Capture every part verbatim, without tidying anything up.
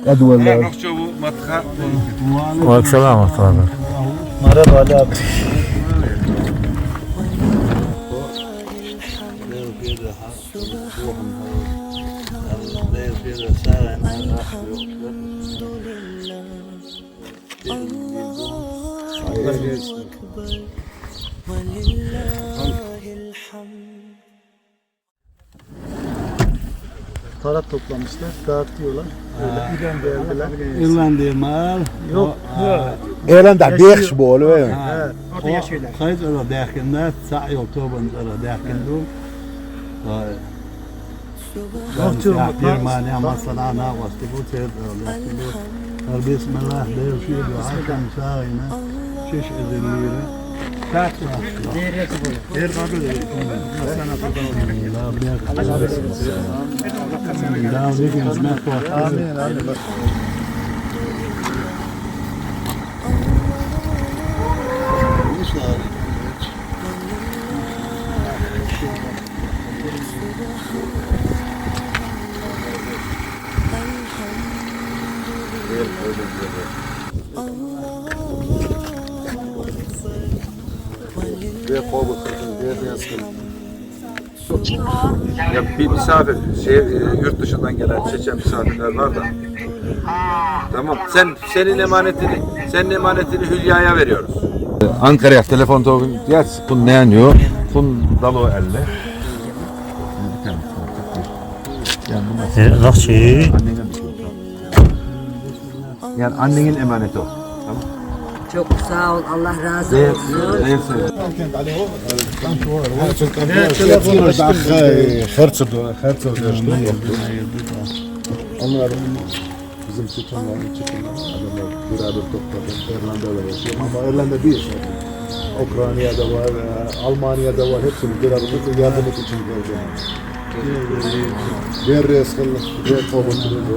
Hadi vallahi. Nokça bu matka. Aleyküm selam, Hasan abi. Merhaba Ali abi. Para toplamışlar, dağıtıyorlar. Öyle. Ha. İlan verdiler. İlan diye mal. Yok. O, ha. Elan da beş bol, öyle. Ha. Evet. Orada yaşıyorlar. Kayıt öyle derken de, sağ yol, tobanın öyle derken de. Vay. Germania, Masana, Navas, bu tez öyle. Bismillah, bir şey diyor. Hakan sağına. Şiş edilleri. Kaç. Değer yazı bu. Değer var böyle. Sana kurban olayım. Amin, amin. Bak. Ve kovuk, ve yazgın. Ya bir misafir, şey, e, yurt dışından gelen Çeçen misafirler var da. Tamam, sen senin emanetini, senin emanetini Hülya'ya veriyoruz. Анкарах телефон тогун яц, кун няню, кун дало элле. Э, лахчи. Yani annenin emaneti o. Tamam. Çok sağ ol. Allah razı olsun. Değer, değer söyle. Herz, herz, herz. Onlar bizim Çeçenlerin, Çeçenler adamlar beraber topladı. İrlanda'da yaşıyor ama İrlanda değil. Ukrayna'da var, e, Almanya'da var. Hepsini beraber yardımcı için geldi. Ver resmen, ver kovasını bu.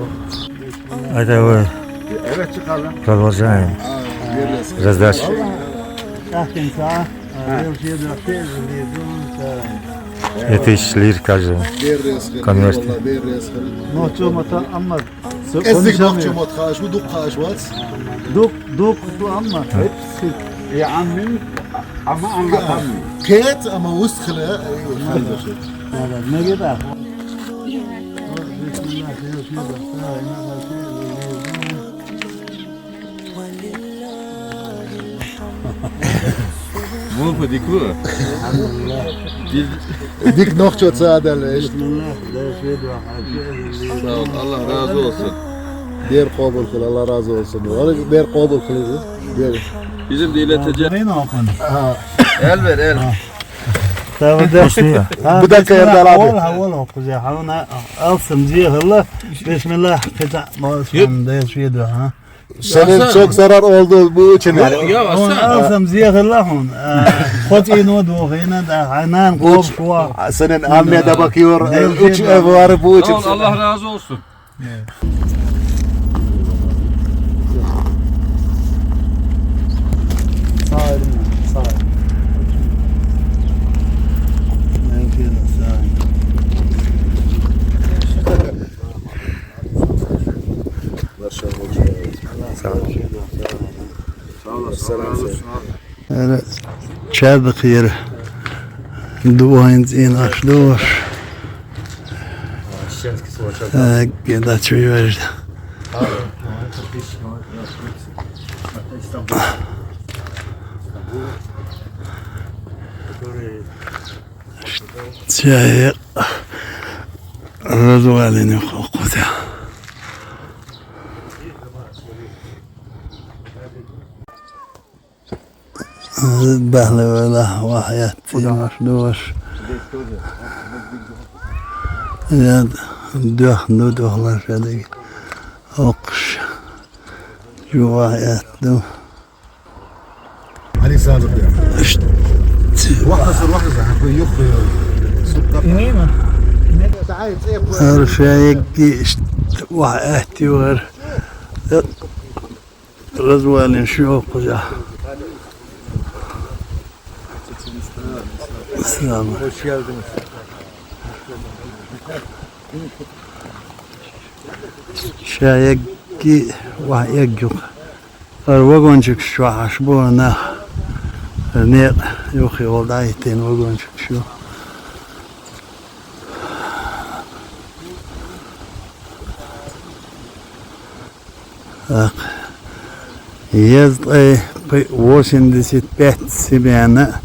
Это вы. Evet, çıkalım. Продолжаем. Ver resmen. Раздача. Kahkın sağ. Her şey de şey, bir durum sağ. Yetmiş lira каждый. Ver resmen. Конверт. Eyvallah, ver resmen. No, çok mata ama Ezdik konuşamıyor. Nokçu mot kaşu, duk kaşu at. Duk, duk, bu ama hepsi. E, anlayın ama anlatamıyorum. Ket ama üst kılı. Evet, ne kadar? Mumpa diku. Dik nokço tsadel. Sağ ol, Allah razı olsun. Der kabul kıl, Allah razı olsun. Var der kabul kıl. Der. Bizim de ileteceğiz. Ne yapın? Ha. El ver, el. Tamam da. Ha, bu da bismillah, kayırdan abi. Ol, ha, ol, kuzey. Ha, ona alsın diye Allah. Bismillah. Kıta, mal, da şey diyor, ha. Senin çok zarar oldu bu için. Ya, ya, Hasan. Alsam ziyahırlahun. Kot ino do hena da hanan kop şua. Senin anneye de bakıyor. Üç ev var bu için. Tamam, Allah razı olsun. Sağ olun, sağ olun. Sağ olun. Sağ olasın. Selam. Allah razı olsun abi. Öyle çardık yeri. Duayın in aş duvar. Şişenski suvaşak. Geda çuyu verdi. İstanbul. Çayı. Razvalini kokuda. Бахьле вела вахьят тимаш дуаш. Я дух ну духлар шадыг. Окш. Жу вахьят ду. Александр. Вахьасыр вахьаса хапы юх. Арфяйги вахьят юар. Развалин шо кузя. Selam. Hoş geldiniz. Ша эгги, ва эгги. Ар вагончик чохь Ӏаш бу нах. Ар некъ юххе волу дӀахӀиттина вагончик ю. ТӀаккха езткъе пхи-, восемьдесят пять семьяна,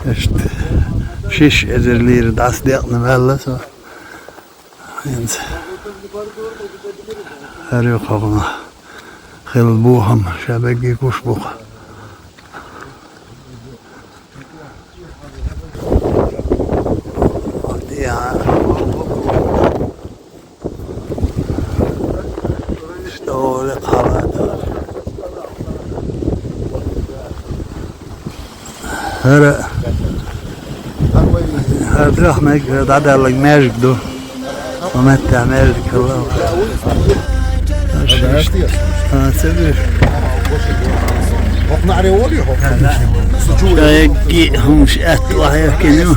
иштта шиш эзар лира дӀасадекъна ваьлла со. ХӀинца хӀара юкъахь хилла бохам ша бегге гуш бу-кх. ХӀара, хӀара Драхмайг дӀадаьлларг маьждиг ду. Ма меттехь маьждиг хилла. А, ца веш. Ша эгги хӀумаш аьтта лахьехкина ю.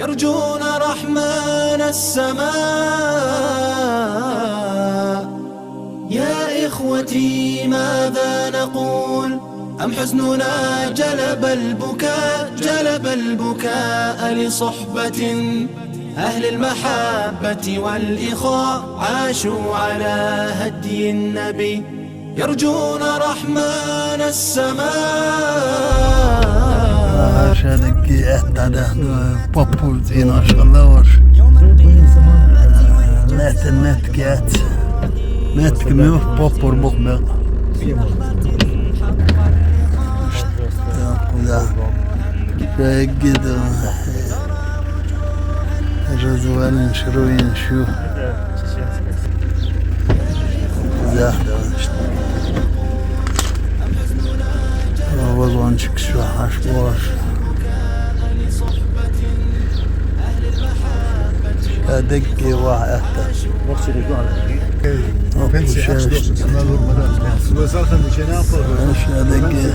يرجون رحمن السماء. يا إخوتي، ماذا نقول؟ أم حزننا جلب البكاء، جلب البكاء لصحبة أهل المحبة والإخاء عاشوا على هدي النبي. يرجون رحمن السماء. Ша дагги аьтта дӀадаьхна, поппур цӀенош хилла ваш. Лаьттан меттиг яц. Меттиг муьлх, поппур бу-кх бекъ. Да. Ша эгги ду. Развалинаш, руинаш ю. Захь ду. Вагончик чохь Ӏаш бу аш. Ша дагги ва аьтта. Пенсия ша. Ша дагги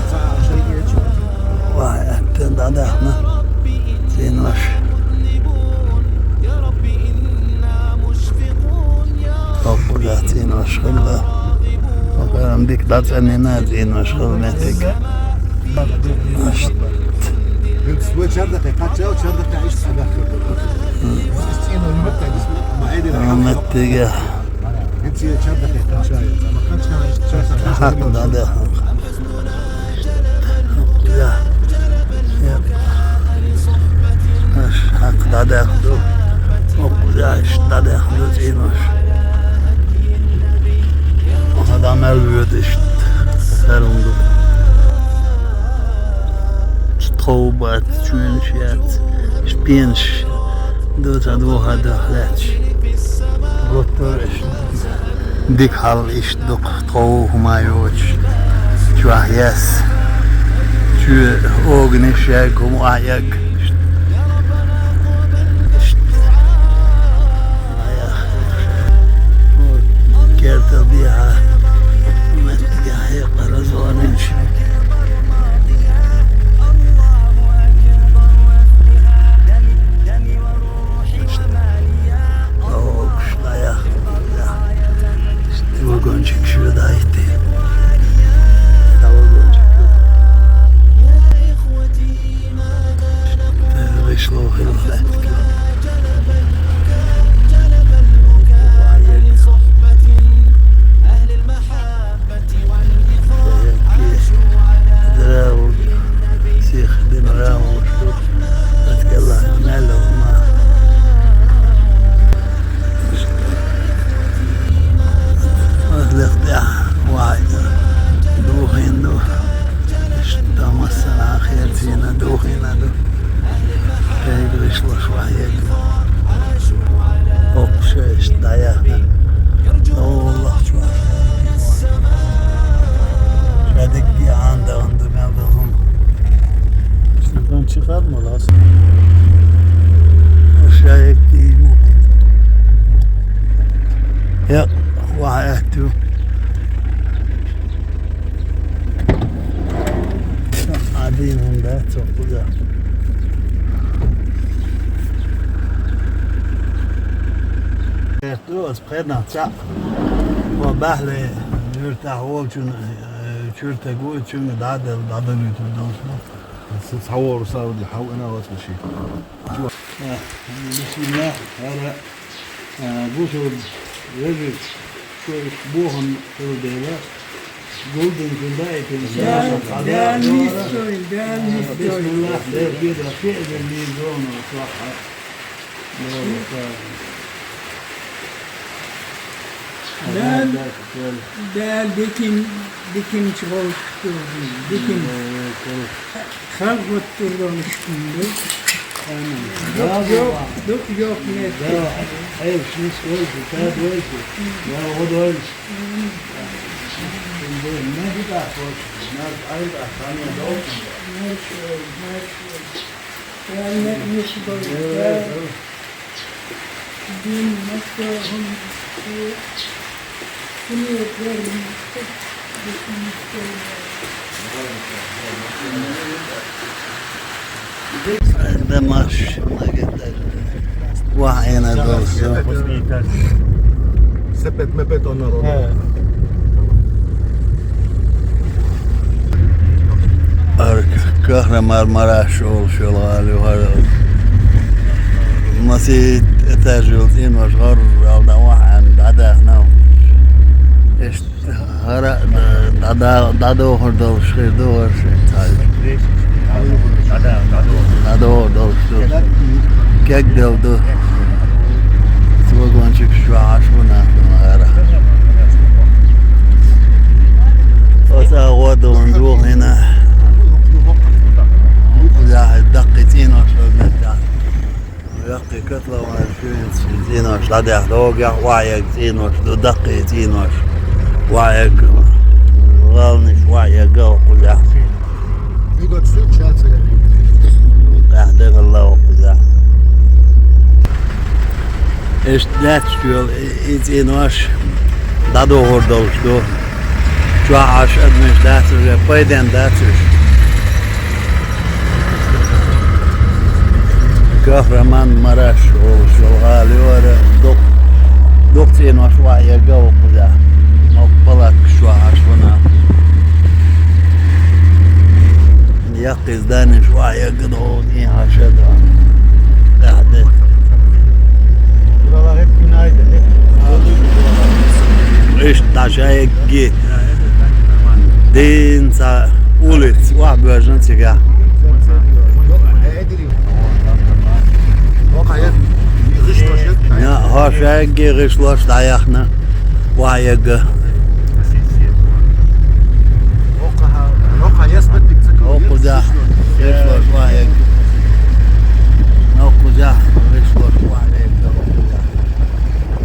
ва аьтта дӀадаьхна. ЦӀенош. Хьокхузахь цӀенош хилла. Хьо карам дика дӀацӀанйина цӀенош хилла меттиг. Аш. Вай чардакхе кхаччал, чардакхе иштта хьабаьхкира. Ма эдира хьан меттигехь. Хьакха дӀадаьхна. Я. Я. Аш хьакха дӀадаьхна ду. Оккха яхаш дӀадаьхна ду цӀенош. Хьан дӀа мел воьду иштта. Хьарун ду. Тхов бац, чуьнаш яц. Шпенаш. Ду ца духьа дуьхьа лаьтташ. Гуттар а иштта. Дика хьал иштта ду-кх, тхов хӀума йоцуш. Чохь яс. Чоь оганаш яьг, хӀума охьаягг. Кертал дехьа. Меттигехь хьекъара зонинчу. Вагончик чуьра дӀахӀитти. Вагончик. Вешло хилла лаьтта. Драву. Сих дин раву. Аткалла мелла ма. Ас лекх тӀехь вахьа духийна ду. Иштта массанхьа херцийна духийна ду. Кегриш луш вахьа ду. Оккхуша иштта дӀаяхна. Аллах чу. Ша дагги Ӏан даун ду мел ду хӀума. Сан чи хад ма лас. Ша эгги ю. Я, вахьа аьтту. Ша Ӏадин хӀума дац, цо кхуза. Эрту ас пхенах цхьаъ. Ва баьхьле юьртахь волчун, э, чуьртаг ву, чуьнга дӀаделла, дӀадалуьйтур долуш ду. Сан цхьа вору савди хьавъина вацмаши. Э, бисмиллахь, хӀара, э, бусург вежарш, шо иштта бохам хилла дела, гулдинчун даийтина. Дала, Дала нисдойла, Дала нисдойла. Бисмиллахь, Дала гида, феъдер лийзону, сохьа. Дала, Дала дикин, дикинчу гӀуллакх ду, дикин. Халкъ гӀоттур долуш хӀума ду. Амин. Дукха йо-, дукха йоккха меттиг. Да, хьевшинаш вайша, тадвайша, да, гӀодвайша. Амин. Марш, марш, марш. Ва хьена долуш. Сепет-мепет оннар. Ара Кахраман-Мараш олуш йолу гӀала ю хӀара. Масийтта этаж йолу цӀенош гӀоррал дӀа вахьана дӀадаьхна. Иштта хӀара а дӀада-, дӀадохур долуш хир ду хӀара шайн цхьа. ДӀадохур долуш ду. Кегделла ду. Вагончикаш чохь Ӏаш ву нах хӀара. Оцу агӀор ду ван дохийна. Яхьа даккхий цӀенош хӀара меттехь. Яккхий котлован шуьйца цӀенош дӀадаьхна, догӀу яхь охьаегга цӀенош ду, даккхий цӀенош охьаегга, гӀаланаш охьаегга хӀокхузехь. Ахь дегӀалла хӀокхузехь. Иштта лаьтташ йолу и, и цӀенош дӀадохур долуш ду. Чохь Ӏаш адамаш дац уьш, пайденна дац уьш. Кахраман-Мараш олуш йолу гӀала ю хӀара, дукха, дукха цӀенош охьаегга хӀокхузехь. Хьо палаткаш чохь Ӏаш ву нах. Яккхий зданеш охьаегга догӀу, и Ӏаш а ду. Ахь де. Иштта дӀа шайгги дийна цхьа улица охьабоьжна цигахь. Я, хьо шайгги гӀишлош дӀаяхна охьаегга. ХӀокхузехь гӀишлош охьаегга. ХӀокхузехь гӀишлош охьаегга.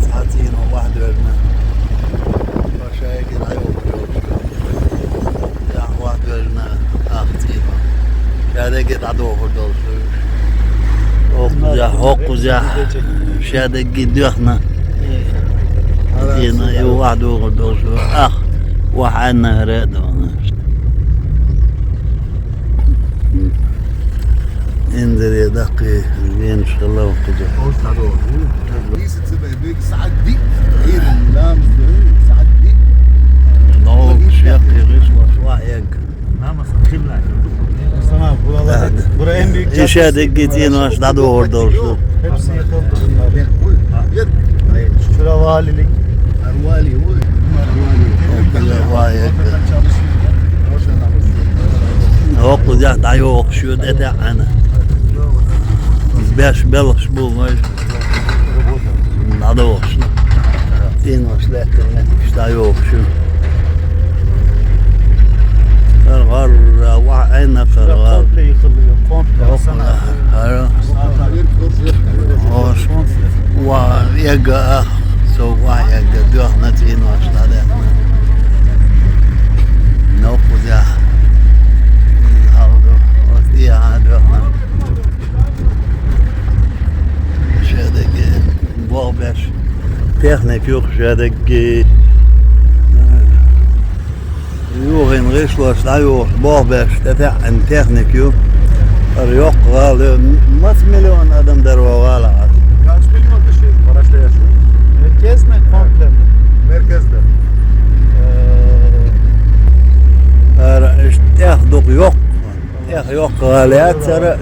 Цхьа цӀийно охьадоьжна. Ша эгира дӀайохуш йолуш ду. Яхь охьадоьжна, ах цӀийно. Ша дерриге дӀадохур долуш ду. ХӀокхузехь, хӀокхузехь, ша дерриге доьхна. ЦӀийно и охьадохур долуш ду. Ах, охьаьнна хӀара а ду. Индире даккхий венаш хилла кхуза. Ногуш яккхий гӀишлош охьаегга. Иша дерриге цӀенош дӀадохур долуш ду. Чуьра валилиг. ХӀокхуза дӀайохуш ю тӀетаьӀӀана. Беш белхаш бу вай. ДӀадохуш. ЦӀенош лаьттина меттигаш дӀайохуш ю. ХӀара гӀарра ваха Ӏина хӀара гӀарра. ХӀара. Ош. Ва эгга ах. Со ваха эгга доьхна цӀенош дӀадаьхна. Нокхузехь. Хьалду. Ош тӀехьа доьхна. Шадерриге болх беш. Техник юха шадерриге. Юхин гӀишлош дӀайохуш болх беш, тӀетаьӀӀина техник ю. ХӀара йоккха гӀала ю. Маца миллион адам дара вай гӀала Ӏаш? Кац миллион тӀе ши, бараш тӀе яш ву. Йоккха гӀала яцара.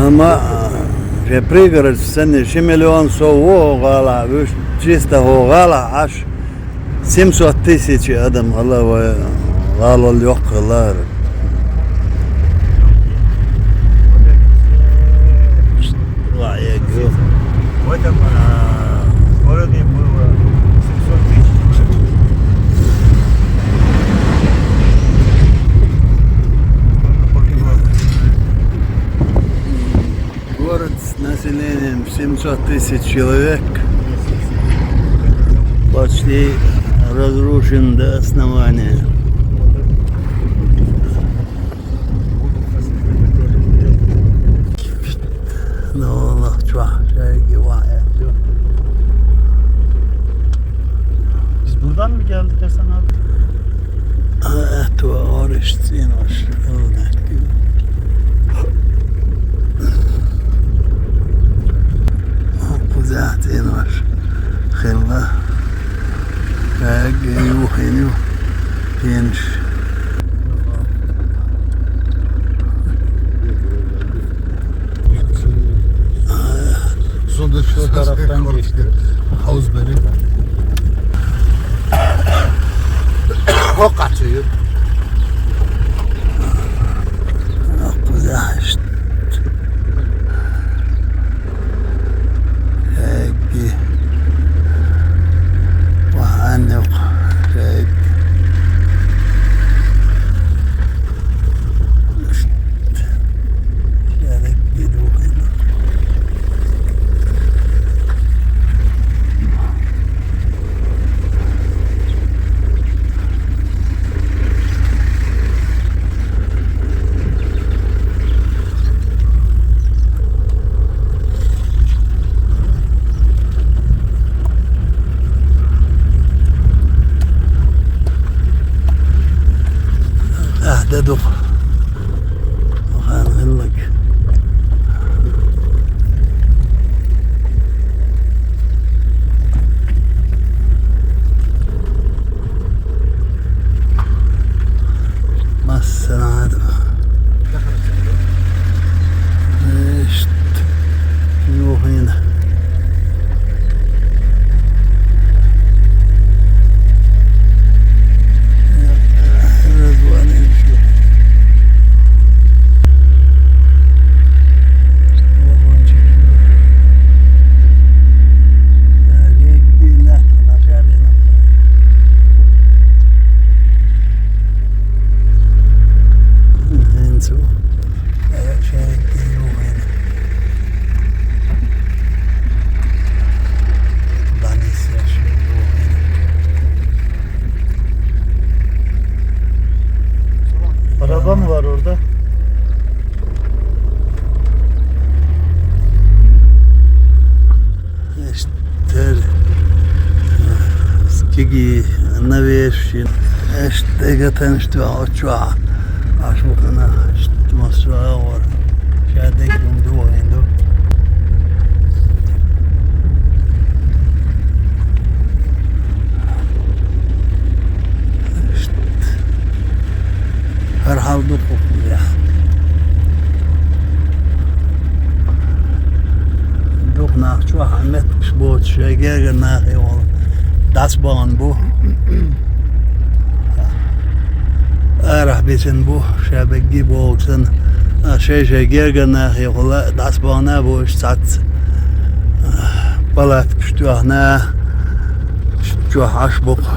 Амма, э, шен пригород санна ши миллион сов ву хӀокху гӀалахь, вуьш чисто хӀокху гӀалахь Ӏаш семьсот тысяч адам хилла вай гӀалал йоккха хилла. В этом, а, городе было семьсот тысяч человек. Погибло. Город с населением семьсот тысяч человек почти разрушен до основания. Ну, Аллах, чё, шайги ва, э, чё? Biz buradan mı geldik Hasan abi? А, это ориш цӀенош, хӀунда. Кхузахь цӀенош хилла. Хьаьгга юхийна ю пенаш. Сонда şu taraftan geçti. Havuz beni. Hokkaçıyı. Кхузахь иштта. Хьаьгги. Вахан юкъа. Хьаьгги. Иштта. Хьаьгги ду хьуна. Ахьа де дукха. Хан хиллаг. Массанхьа. Иштта. Юхийна. Araba mı var orada? Иштта тера. Кеги навешин. Иштта дегатан иштта ваьхьа чохь. Аш вахана иштта массо а агӀор. Ша дегум ду вайн ду. Иштта. ХӀара хьал ду кху, я. Дукха нах чохь а меттигаш боцуш, шайн гергара нахе волу дӀасабахана бу. Арахь бисина бу, ша бегги бохуш санна. А шай-шай гергара нахе хула дӀасабахана а бу уьш цхьацца. Палаткаш тоьхна, чохь Ӏаш бу-кх,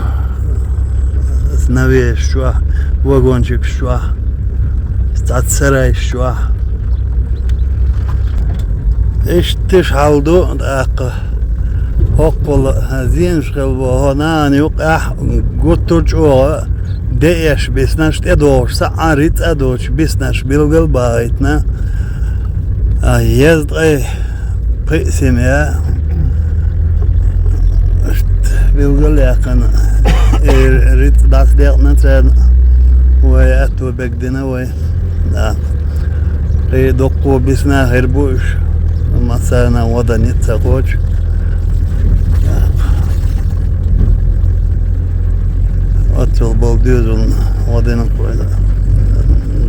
навешаш чохь, вагончикаш чохь, цхьацца сарайш чохь. Иштта тиша хьал ду, тӀаккха хӀоккхул зенаш хилла боху, хьо нана юкъахь гуттар а чӀогӀа деэш биснарш тӀедогӀуш, схьа а рицкъа а доцуш биснарш билгал а бахийтина. А, езткъе пхи семья билгал а яьккхина, э, рицкъа дӀасадекъна царна, вай аьтто бегдина вай. Да. Кхин дуккха бисна хир бу уьш. Массарна вадан ницкъ ца кхочу. Оццул болу доьзална вадина кхойла.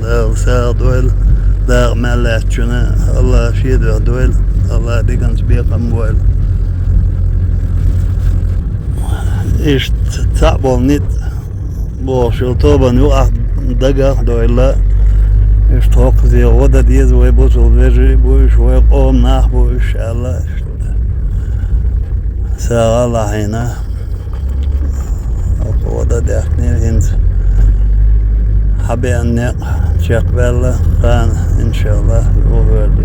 Да, Дала сагӀа дойла, дакъа мел лаьттачунна АллахӀа шен дуьхьа дойла, АллахӀа диканца бекхам бойла. Иштта цхьаъ болу ницкъ бохуш йолу тобанна юкъахь дагах а дойла, иштта хӀокхузе гӀо дан деза вай бусалба вежарий а бу уьш, вай къоман нах а бу уьш аьлла, иштта сагӀа а лахьийна. ХӀокху гӀо дан даьхкинера хӀинца. Хьан беана некъ чекхбаьлла, ханна, иншаллахӀ, юхавер ду.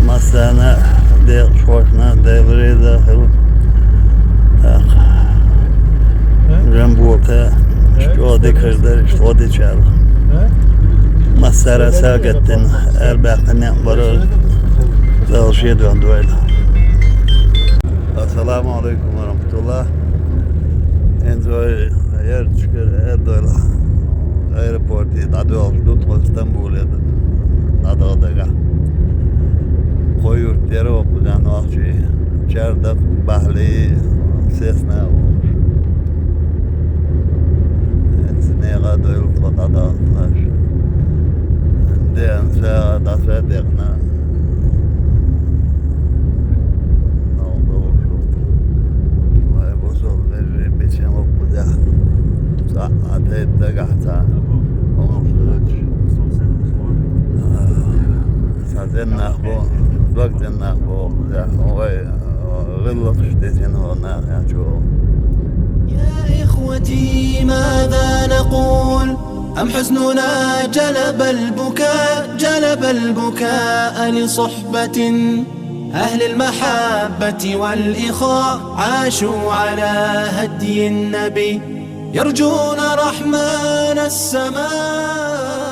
Массарна а декъашхошна Дела реза хила. ТӀаккха Жамбулата чӀогӀа дикаш дара, иштта гӀо дича аьлла. Массара а сагатдина, арабаьккхина некъ бара, Дала шен дуьхьа дойла. Ассаламу Ӏалайкум ва рахьматуллахӀ. ХӀинца вай ярташкара арадойла аэропорте дӀадоьлхуш ду тхо Стамбуле дӀадаха дагахь. Кхо юрт яра вай кхузахь нохчий: Чардак, Бахьли, Сесна а волуш. ХӀинца некъа а дойла тхо дӀадахча. Деана сагӀа дӀаса а декъна. Новкъа долуш ву. Вай бусалба вежарий бисина ву кхузахь. Цхьаъ а тайпа дагахь цхьа хӀуманаш доцуш. Цхьа цӀена нах бу, дог цӀена нах бу кхузахь. Вай гӀиллакхаш дисина ву нах чӀогӀа. يا إخوتي، ماذا نقول؟ أم حزننا جلب البكاء، جلب البكاء لصحبة أهل المحبة والإخاء، عاشوا على هدي النبي، يرجون رحمن السماء.